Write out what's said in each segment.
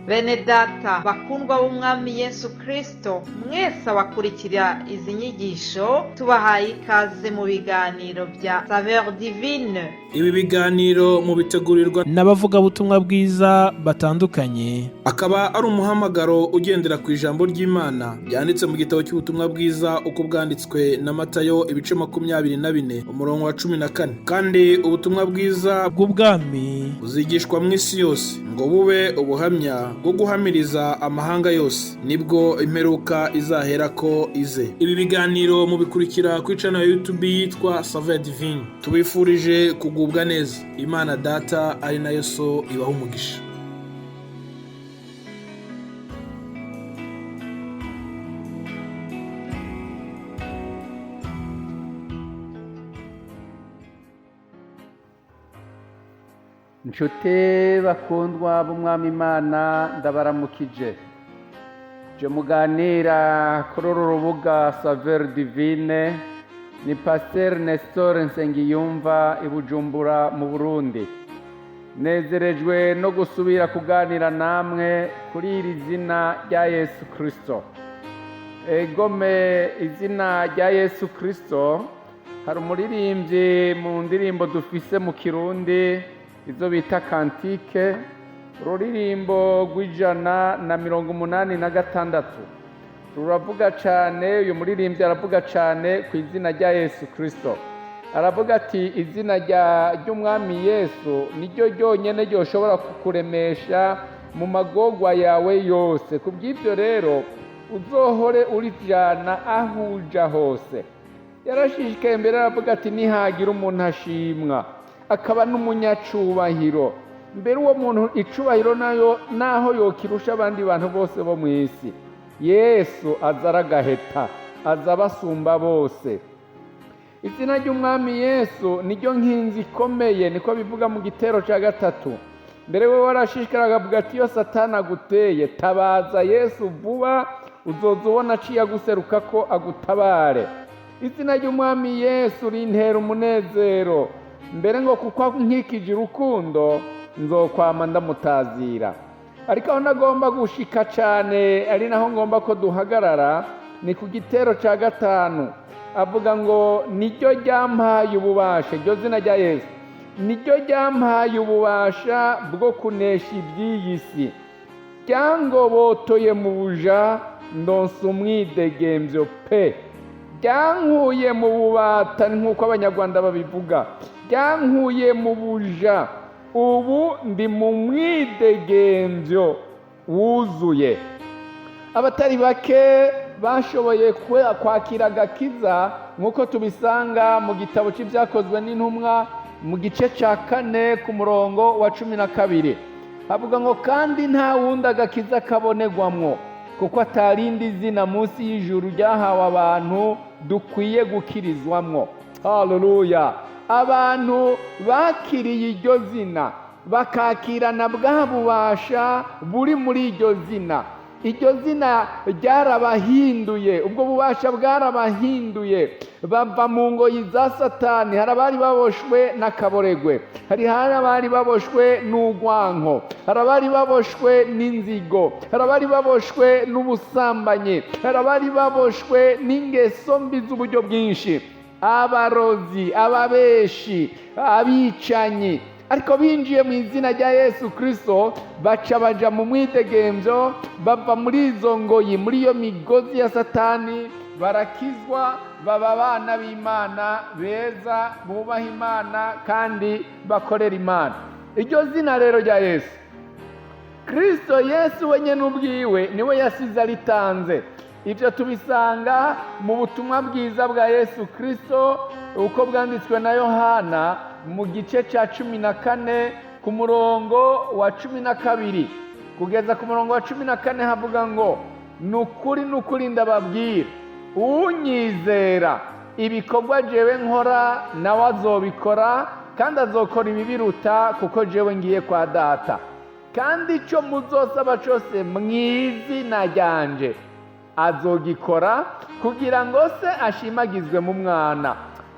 Bene data bakundwa b'Umwami Yesu Kristo, mwese abakurikira izi nyigisho, tubahaye ikaze mu biganiro bya Saveur Divine. Ibi biganiro mubitegurirwa n'abavugabutumwa bwiza batandukanye. Akaba ari umuhamagaro ugendera ku ijambo ry'Imana ryanditse mu gitabo cy'ubutumwa bwiza uko bwanditswe na Matayo, ibice 24, umurongo wa 14. Kandi ubutumwa bwiza bw'ubwami buzigishwa mu isi yose ngo bube ubuhamya bwo guhamiriza amahanga yose, nibwo imperuka izaherako ize. Ibi biganiro mubikurikira kuri channel ya YouTube yitwa Saveur Divine. Tubifurije kugubwa neza. Imana Data ari nayo So ibaha umugisha. Nshuti bakundwa b'Umwami Imana, ndabaramukije. Je muganira kuri uru rubuga Saveur Divine ni Pasteur Nestor Nsengiyumva i Bujumbura mu Burundi. Nezerejwe no gusubira kuganira namwe kuri iri zina rya Yesu Kristo. Egome, izina rya Yesu Kristo. Hari umuririmbyi mu ndirimbo dufise mu Kirundi, izo bita cantiques, ururirimbo rw'186 ruravuga cane. Uyu muririmbyi aravuga cane ku izina rya Yesu Kristo. Aravuga ati: "Izina ry'Umwami Yesu niryo ryonyene ryoshobora kukuremesha mu magorwa yawe yose. Ku bw'ibyo rero uzohore urijana aho uja hose." Yarashishikaye mbere, aravuga ati: "Nihagira umuntu ashimwa akaba n'umunyacubahiro, mbere uwo muntu icubahiro nayo naho yokirusha abandi bantu bose bo mu isi, Yesu aza aragaheta, aza abasumba bose." Izina ry'Umwami Yesu niryo nkinzi ikomeye, niko bivuga mu gitero cya gatatu. Mbere we warashishikara akavuga ati: "Iyo Satani aguteye, tabaza Yesu vuba, uzoza ubona aciye aguseruka ko agutabare." Izina ry'Umwami Yesu rintera umunezero, mbere ngo kuko nkikije urukundo, nzokwama ndamutazira. Ariko aho nagomba gushika cyane, ari naho ngomba ko duhagarara, ni ku gitero cya gatanu. Avuga ngo: "Niryo ryampaye ububasha." Iryo zina rya Yesu niryo ryampaye ububasha bwo kunesha iby'iyi si, ryangobotoye mu buja, ndonsa umwidegembyo pe, ryankuye mu bubata, nk'uko Abanyarwanda babivuga, ryankuye mu buja, ubu ndi mu mwidegembyo wuzuye. Abatari bake bashoboye kwakira agakiza, nk'uko tubisanga mu gitabo cy'Ibyakozwe n'Intumwa mu gice cya 4 ku murongo wa 12. Havuga ngo: "Kandi nta wundi agakiza kabonegwamwo, kuko atarindi zina munsi y'ijuru ryahawe abantu dukwiye gukirizwamwo." Haleluya! Abantu bakiriye iryo zina, bakakirana bwa bubasha buri muri iryo zina, iryo zina ryarabahinduye, ubwo bubasha bwarabahinduye, bava mu ngoyi za Satani. Hari abari baboshwe n'akaboregwe, hari abari baboshwe n'urwanko, hari abari baboshwe n'inzigo, hari abari baboshwe n'ubusambanyi, hari abari baboshwe n'ingeso mbi z'uburyo bwinshi, abarozi, ababeshi, abicanyi. Ariko binjiye mu izina rya Yesu Kristo, baca baja mu mwidegemvyo, bava muri izo ngoyi, muri iyo migozi ya Satani, barakizwa, baba abana b'Imana beza, bubaha Imana kandi bakorera Imana. Iryo zina rero rya Yesu Kristo, Yesu wenyine ubwiwe niwe yasize aritanze. Ibyo tubisanga mu butumwa bwiza bwa Yesu Kristo uko bwanditswe na Yohana mu gice cya 14 ku murongo wa 12 kugeza ku murongo wa 14. Havuga ngo: "Ni ukuri, ni ukuri ndababwira, unyizera, ibikorwa jewe nkora nawe azobikora, kandi azokora ibibiruta, kuko jewe ngiye kwa Data. Kandi icyo muzosaba cyose mu izina ryanje azogikora, kugira ngo Se ashimagizwe mu Mwana."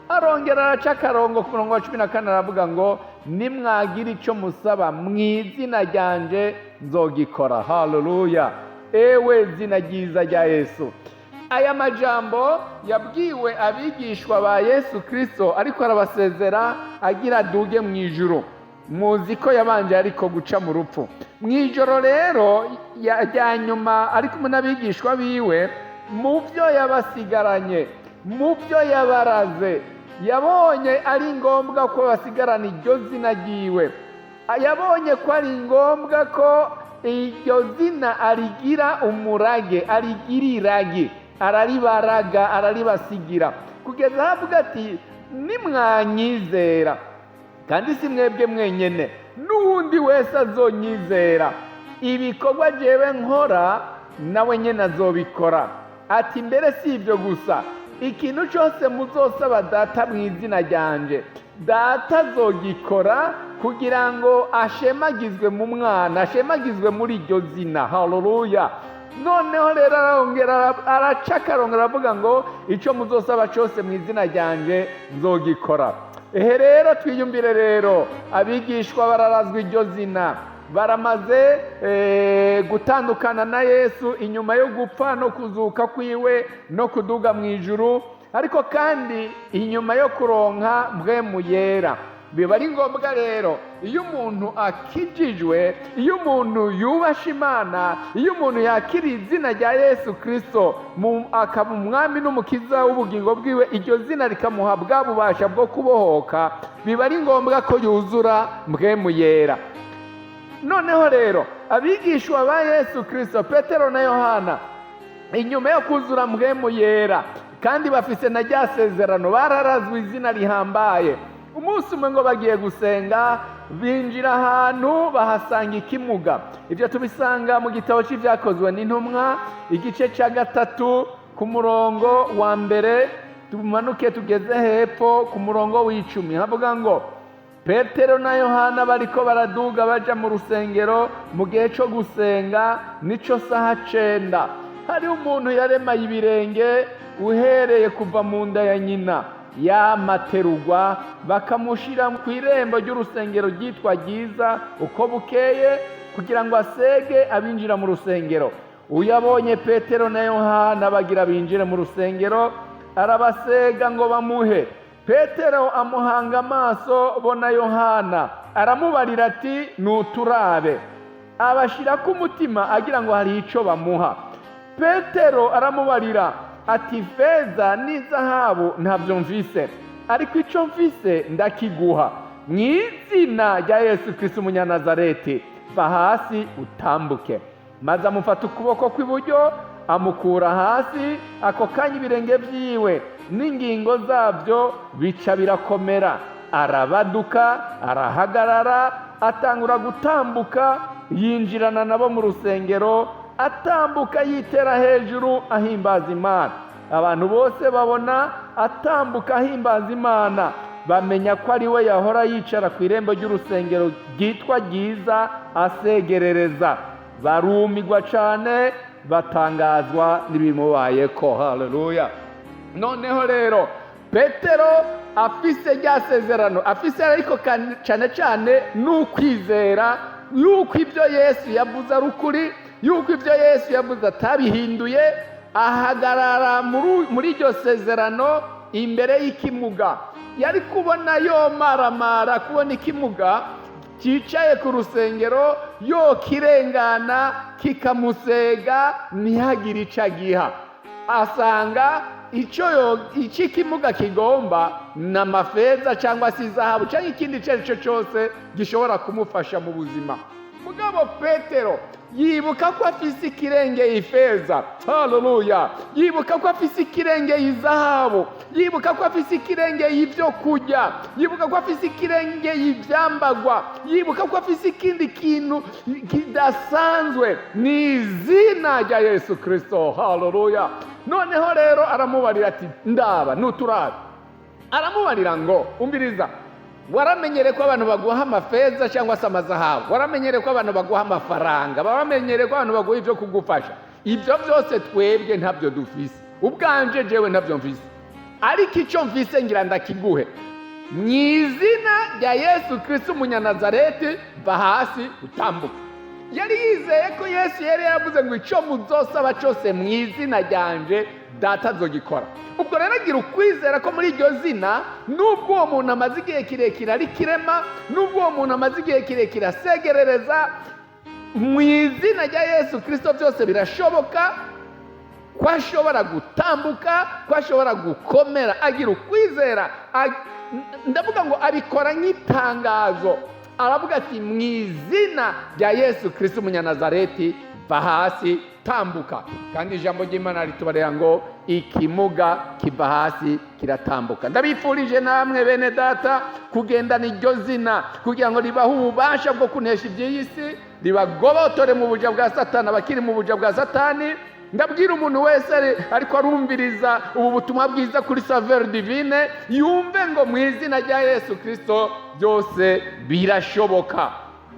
Arongera araca akarongo ku murongo wa 14, aravuga ngo: "Nimwagira icyo musaba mu izina ryanje, nzogikora." Haleluya! Ewe zina ryiza rya Yesu! Aya majambo yabwiwe abigishwa ba Yesu Kirisito ariko arabasezera agira aduge mu ijuru. Muzi ko yabanje ariko guca mu rupfu. Mu ijoro rero rya nyuma ari kumwe n'abigishwa biwe, mu byo yabasigaranye, mu byo yabaraze, yabonye ari ngombwa ko basigarana iryo zina ryiwe. Yabonye ko ari ngombwa ko iryo zina arigira umurage, arigira iragi, araribaraga, araribasigira, kugeza aho avuga ati: "Nimwanyizera, kandi si mwebwe mwenyene, n'uwundi wese azonyizera, ibikorwa jewe nkora nawe nyene azobikora." Ati: "Mbere si ibyo gusa, ikintu cyose muzosaba Data mu izina ryanje, Data azogikora kugira ngo ashemagizwe mu Mwana, ashemagizwe muri iryo zina." Haleluya! Noneho rero arongera araca akarongo, aravuga ngo: "Icyo muzosaba cyose mu izina ryanje, nzogikora." Ehe rero twiyumvire rero, abigishwa bararazwa iryo zina, baramaze gutandukana na Yesu inyuma yo gupfa no kuzuka kwiwe no kuduga mu ijuru, ariko kandi inyuma yo kuronka Mpwemu Yera. Biba ari ngombwa rero, iyo umuntu akijijwe, iyo umuntu yubasha Imana, iyo umuntu yakiriye izina rya Yesu Kirisito akaba umwami n'umukiza w'ubugingo bwiwe, iryo zina rikamuha bwa bubasha bwo kubohoka, biba ari ngombwa ko yuzura Mpwemu Yera. Noneho rero abigishwa ba Yesu Kirisito, Petero na Yohana, inyuma yo kuzura Mpwemu Yera, kandi bafise na rya sezerano, bararazwe izina rihambaye. Umunsi umwe ngo bagiye gusenga, binjira ahantu bahasanga ikimuga. Ibyo tubisanga mu gitabo cy'Ibyakozwe n'Intumwa, igice cya 3, ku murongo wa 1, tumanuke tugeze hepfo ku murongo wa 10. Havuga ngo: "Petero na Yohana bariko baraduga baja mu rusengero mu gihe cyo gusenga, nico saha 9. Hari umuntu yaremaye ibirenge uhereye kuva mu nda ya nyina, yamaterugwa bakamushyira ku irembo ry'urusengero ryitwa Ryiza uko bukeye, kugira ngo asege abinjira mu rusengero. Uyabonye Petero na Yohana bagira binjire mu rusengero, arabasega ngo bamuhe. Petero amuhanga amaso bo na Yohana, aramubarira ati: 'Nuturabe.' Abashyira ku mutima agira ngo hari icyo bamuha. Petero aramubarira ati: 'Feza n'izahabu ntabyo mvise, ariko icyo mvise ndakiguha. Mu izina rya Yesu Kristo umunyanazareti, va hasi utambuke.' Maze amufata ukuboko kw'iburyo, amukura hasi. Ako kanya ibirenge byiwe n'ingingo zabyo bica birakomera, arabaduka, arahagarara, atangura gutambuka, yinjirana nabo mu rusengero, atambuka yitera hejuru, ahimbaza Imana. Abantu bose babona atambuka ahimbaza Imana, bamenya ko ari we yahora yicara ku irembo ry'urusengero ryitwa Ryiza asegerereza. Barumigwa cyane, batangazwa n'ibimubayeko." Haleluya! Noneho rero Petero afise rya sezerano, afise ariko cyane cyane n'ukwizera yuko ibyo Yesu yavuze ari ukuri, yuko ibyo Yesu yavuze atabihinduye, ahagarara muri iryo sezerano imbere y'ikimuga. Yari kubona yomaramara kubona ikimuga cyicaye ku rusengero, yokirengana kikamusega ntihagire icyo agiha. Asanga icyo ikimuga kigomba ni amafeza cyangwa se izahabu cyangwa ikindi icyo ari cyo cyose gishobora kumufasha mu buzima. Mugabo Petero yibuka ko afise ikirengeye ifeza. Haleluya! Yibuka ko afise ikirengeye izahabu, yibuka ko afise ikirengeye ibyo kurya, yibuka ko afise ikirengeye ibyambagwa, yibuka ko afise ikindi kintu kidasanzwe, ni izina rya Yesu Kirisito. Haleluya! Noneho rero aramubarira ati: "Ndaba, nuturabe." Aramubarira ngo: "Umviriza, waramenyere ko abantu baguha amafeza cyangwa se amazahabu, waramenyere ko abantu baguha amafaranga, waramenyere ko abantu baguha ibyo kugufasha. Ibyo byose twebwe ntabyo dufise, ubwanje jewe ntabyo mfise." Ariko icyo mvise ngira ndakiguhe: mu izina rya Yesu Kirisito umunyanazareti, va hasi utambuka. Yari yizeye ko Yesu yari yavuze ngo: "Icyo muzosaba cyose mu izina ryanje, Data azogikora." Ubwo rero agira ukwizera ko muri iryo zina, nubwo uwo muntu amaze igihe kirekire ari kirema, nubwo uwo muntu amaze igihe kirekire asegerereza, mu izina rya Yesu Kirisito byose birashoboka, ko ashobora gutambuka, ko ashobora gukomera. Agira ukwizera, ndavuga ngo abikora nk'itangazo. Aravuga ati: "Mu izina rya Yesu Kirisito umunyanazareti, va hasi tambuka." Kandi ijambo ry'Imana ritubarira ngo ikimuga kiva hasi kiratambuka. Ndabifurije namwe bene Data kugendana iryo zina, kugira ngo ribahe ububasha bwo kunesha iby'iyi si, ribagobotore mu buja bwa Satani abakiri mu buja bwa Satani. Ndabwira umuntu wese ariko arumviriza ubu butumwa bwiza kuri Saveur Divine, yumve ngo mu izina rya Yesu Kirisito byose birashoboka.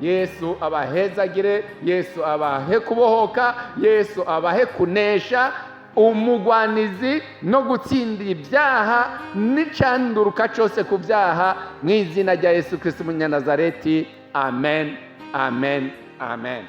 Yesu abahezagire, Yesu abahe kubohoka, Yesu abahe kunesha umugwanizi no gutsinda ibyaha n'icyanduruka cyose ku byaha, mu izina rya Yesu Kirisito umunyanazareti. Amen, amen, amen.